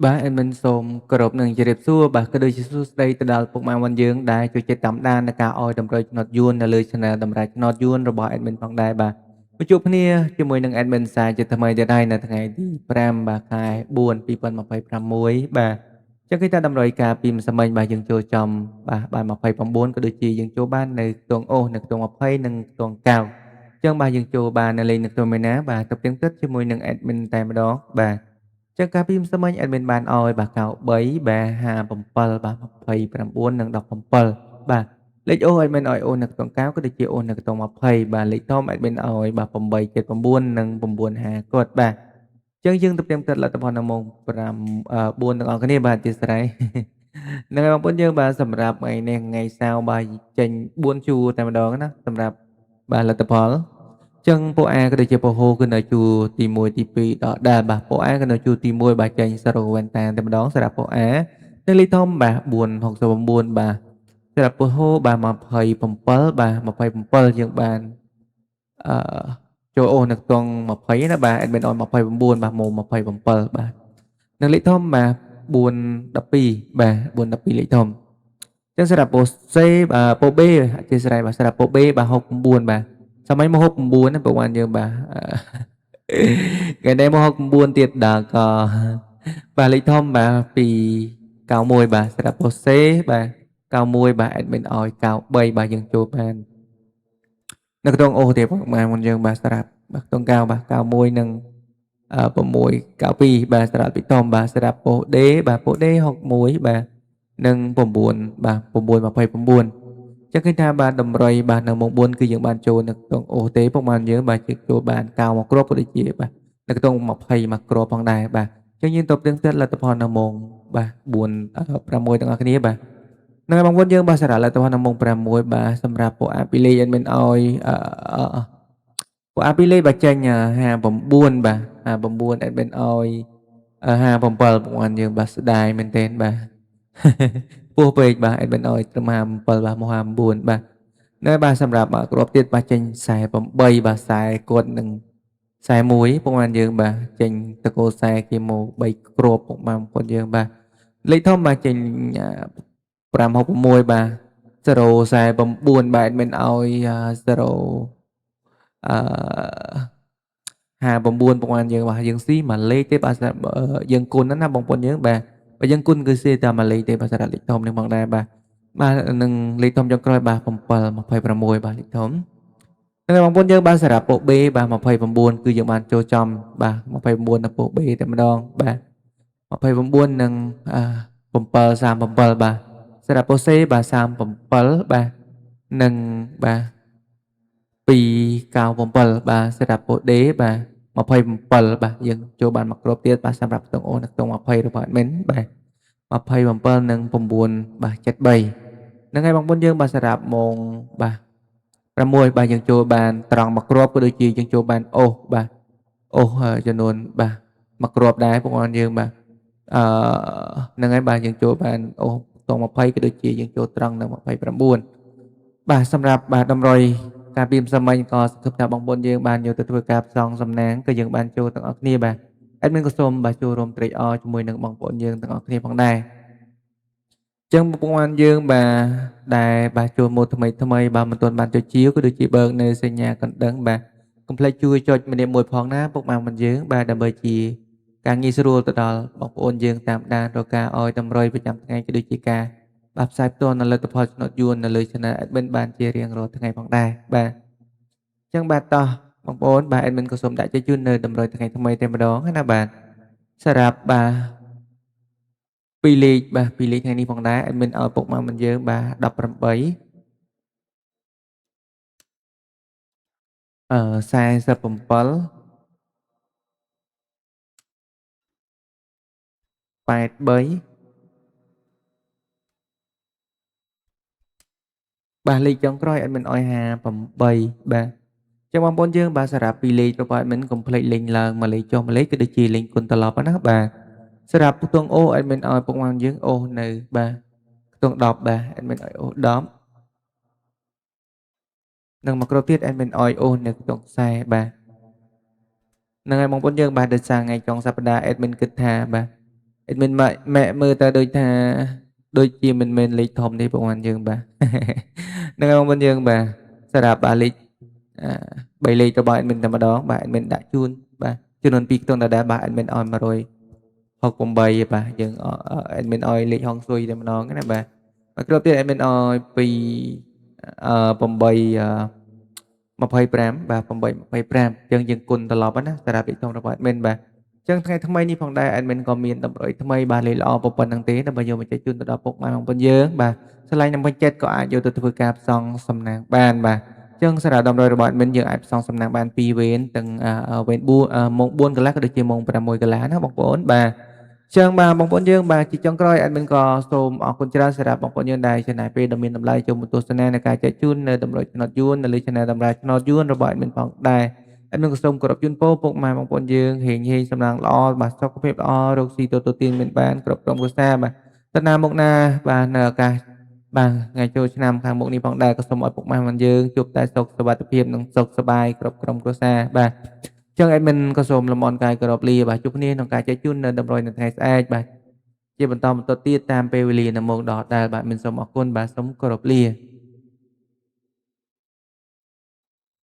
បាទ admin សូមគោរពនិងជម្រាបសួរបាទក៏ដូចជាសួស្តីទៅដល់ពុកម៉ែបងប្អូនយើងដែលចូលចិត្តតាមដាននៅការឲ្យតម្រុយឆ្នោតយួននៅលើ Channel តម្រាយឆ្នោតយួនរបស់ admin ផងដែរបាទមកជួបគ្នាជាមួយនឹង admin សាជាថ្មីទៀតហើយនៅថ្ងៃទី5បាទខែ4 2026បាទចឹងគឺថាតម្រុយការពីម្សិលមិញបាទយើងចូលចំបាទបាន29ក៏ដូចជាយើងចូលបាននៅខ្ទង់អូសនៅខ្ទង់20និងខ្ទង់9ចឹងបាទយើងចូលបាននៅលេខនៅខ្ទង់មេណាបាទទៅផ្ទៀងទឹកជាមួយនឹង admin តែម្ដងបាទចឹងកាលពីម្សិលមិញ admin បានឲ្យបាទ93បាទ57បាទ29និង17បាទលេខអូ admin ឲ្យអូនៅខ្ទង់9ក៏ដូចជាអូនៅខ្ទង់20បាទលេខធំ admin ឲ្យបាទ879និង95គាត់បាទចឹងយើងទៅផ្ទៀងផ្ទាត់លទ្ធផលនៅម៉ោង5 4ទាំងអស់គ្នាបាទអធិស្ឋានហ្នឹងហើយបងប្អូនយើងបាទសម្រាប់ថ្ងៃនេះថ្ងៃសៅរ៍បាទចេញ4ជួរតែម្ដងណាសម្រាប់បាទលទ្ធផលចឹងពួកអាក៏ដូចជាពហូគឺនៅជួរទី1ទី2ដដែលបាទពួកអាក៏នៅជួរទី1បាទចេញ0វ៉ែនតាតែម្ដងសម្រាប់ពួកអានៅលេខធំបាទ469បាទសម្រាប់ពហូបាទ27បាទ27យើងបានអឺចូលអូសនៅខ្ទង់20ណាបាទ admin ឲ្យ29បាទមក27បាទនៅលេខធំបាទ412បាទ412លេខធំចឹងសម្រាប់ពោ C បាទពោ B អធិស្ឋានបាទសម្រាប់ពោ B បាទ69បាទសម័យមក69ណាប្រហែលយើងបាទថ្ងៃនេះមក69ទៀតដល់ក៏បាទលេខធំបាទ291បាទសម្រាប់ពោ C បាទ91បាទ admin ឲ្យ93បាទយើងចូលបាននៅក្នុងអូសទៀតបាទមុនយើងបាទសម្រាប់បាទក្នុង9បាទ91និង692បាទសម្រាប់ពីធំបាទសម្រាប់ពោ D បាទពោ D 61បាទនិង9បាទ929ចឹងឃើញថាបាទតម្រុយបាទនៅម៉ោង4គឺយើងបានចូលនៅក្នុងអូសទេពុកម៉ែយើងបាទជាចូលបាន9មកគ្រាប់ក៏ដូចជាបាទនៅក្នុង20មកគ្រាប់ផងដែរបាទចឹងយើងទៅផ្ទៀងផ្ទាត់លទ្ធផលនៅម៉ោងបាទ4 6ទាំងអស់គ្នាបាទនឹងបងប្អូនយើងបាទសម្រាប់លទ្ធផលនៅម៉ោង6បាទសម្រាប់ពួកអាពីលេ admin ឲ្យអឺពួកអាពីលេបាទចេញ59បាទ59 admin ឲ្យ57បងប្អូនយើងបាទស្ដាយមែនទែនបាទពោះពេកបាទ admin ឲ្យត្រឹម57បាទមក59បាទនៅបាទសម្រាប់គ្រាប់ទៀតបាទចេញ48បាទ40គាត់នឹង41ពុកម៉ែយើងបាទចេញតកូល40គេមក3គ្រាប់ពុកម៉ែបងប្អូនយើងបាទលេខធំបាទចេញ566បាទ049បាទ admin ឲ្យ0អឺ59ពុកម៉ែយើងបាទយើងស៊ីមួយលេខទេបាទយើងគុណណាបងប្អូនយើងបាទបើយើងគុណគឺស៊ីតែមួយលេខទេបាទសម្រាប់លេខធំនេះផងដែរបាទបាទនឹងលេខធំចុងក្រោយបាទ7 26បាទលេខធំនឹងបងប្អូនយើងបាទសម្រាប់ពោ B បាទ29គឺយើងបានចូលចំបាទ29នៅពោ B តែម្ដងបាទ29និង737បាទសម្រាប់ពោ C បាទ37បាទនិងបាទ297បាទសម្រាប់ពោ D បាទ27បាទយើងចូលបានមកគ្រាប់ទៀតបាទសម្រាប់ខ្ទង់អូនខ្ទង់20របស់ admin បាទ27និង9បាទ73ហ្នឹងហើយបងប្អូនយើងបាទសម្រាប់ម៉ោងបាទ6បាទយើងចូលបានត្រង់មួយគ្រាប់ក៏ដូចជាយើងចូលបានអូសបាទអូសចំនួនបាទមួយគ្រាប់ដែរបងប្អូនយើងបាទអឺហ្នឹងហើយបាទយើងចូលបានអូសខ្ទង់20ក៏ដូចជាយើងចូលត្រង់នៅ29បាទសម្រាប់បាទតម្រុយការពីម្សិលមិញក៏សង្ឃឹមថាបងប្អូនយើងបានយកទៅធ្វើការផ្សងសំណាងក៏យើងបានចូលទាំងអស់គ្នាបាទ admin ក៏សូមបាទចូលរួមត្រេកអរជាមួយនឹងបងប្អូនយើងទាំងអស់គ្នាផងដែរចឹងបងប្អូនយើងបាទដែលបាទចូលមកថ្មីថ្មីបាទមិនទាន់បានចុចជាក៏ដូចជាបើកនៅសញ្ញាកណ្ដឹងបាទកុំភ្លេចជួយចុចម្នាក់មួយផងណាពុកម៉ែបងយើងបាទដើម្បីជាការងាយស្រួលទៅដល់បងប្អូនយើងតាមដានរកការឲ្យតម្រុយប្រចាំថ្ងៃក៏ដូចជាការបាទផ្សាយផ្ទាល់នៅលទ្ធផលឆ្នោតយួននៅលើ Channel admin បានជារៀងរាល់ថ្ងៃផងដែរបាទចឹងបាទតោះបងប្អូនបាទ admin ក៏សូមដាក់ជូននៅតម្រុយថ្ងៃថ្មីតែម្ដងណាបាទសម្រាប់បាទពីរលេខបាទពីរលេខថ្ងៃនេះផងដែរ admin ឲ្យពុកម៉ែមិនយើងបាទ18អឺ47 83បាទលេខចុងក្រោយ admin ឲ្យ58បាទចឹងបងប្អូនយើងបាទសម្រាប់ពីលេខរបស់ admin កុំភ្លេចលេងឡើងមួយលេខចុះមួយលេខក៏ដូចជាលេងគុណត្រឡប់ណាបាទសម្រាប់ខ្ទង់អូ admin ឲ្យពុកម៉ែយើងអូនៅបាទខ្ទង់10បាទ admin ឲ្យអូ10និងមកគ្រាប់ទៀត admin ឲ្យអូនៅខ្ទង់40បាទហ្នឹងហើយបងប្អូនយើងបាទដោយសារថ្ងៃចុងសប្តាហ៍ admin គិតថាបាទ admin ម៉ែមើលទៅដូចថាដូចជាមិនមែនលេខធំទេបងប្អូនយើងបាទហ្នឹងហើយបងប្អូនយើងបាទសម្រាប់បាទលេខ3លេខរបស់ admin តែម្ដងបាទ admin ដាក់ជូនបាទចំនួន2ខ្ទង់ដដែលបាទ admin ឲ្យ168បាទយើង admin ឲ្យលេខហុងស៊ុយតែម្ដងណាបាទមកគ្រាប់ទៀត admin ឲ្យ2 8 25បាទ8 25អញ្ចឹងយើងគុណត្រឡប់ណាសម្រាប់លេខធំរបស់ admin បាទអញ្ចឹងថ្ងៃថ្មីនេះផងដែរ admin ក៏មានតម្រុយថ្មីបាទលេខល្អប៉ុណ្្នឹងទេដើម្បីយកមកចែកជូនទៅដល់ពុកម៉ែបងប្អូនយើងបាទឆ្លាញ់នឹងពេញចិត្តក៏អាចយកទៅធ្វើការផ្សងសំណាងបានបាទអញ្ចឹងសម្រាប់តម្រុយរបស់ admin យើងអាចផ្សងសំណាងបាន2វេនទាំងវេន4ម៉ោង4កន្លះក៏ដូចជាម៉ោង6កន្លះណាបងប្អូនបាទចឹងបាទបងប្អូនយើងបាទជាចុងក្រោយ admin ក៏សូមអរគុណច្រើនសម្រាប់បងប្អូនយើងដែលចំណាយពេលដ៏មានតម្លៃចូលមកទស្សនានៅការចែកជូននៅតម្រុយឆ្នោតយួននៅលើ channel តម្រាឆ្នោតយួនរបស់ admin ផងដែរ admin ក៏សូមគោរពជូនពរពុកម៉ែបងប្អូនយើងហេងហេងសំណាងល្អបាទសុខភាពល្អរកស៊ីទទួលទានមានបានគ្រប់ក្រុមគ្រួសារបាទទៅណាមុខណាបាទនៅឱកាសបាទថ្ងៃចូលឆ្នាំខាងមុខនេះផងដែរក៏សូមឲ្យពុកម៉ែបងប្អូនយើងជួបតែសុខសុវត្ថិភាពនិងសុខសប្បាយគ្រប់ក្រុមគ្រួសារបាទចឹង admin ក៏សូមលំអរកាយគោរពលាបាទជួបគ្នាក្នុងការចែកជូននៅតម្រុយនៅថ្ងៃស្អែកបាទជាបន្តបន្តទៀតតាមពេលវេលានៅម៉ោងដដែលបាទមិនសូមអរគុណបាទសូមគោរពលា។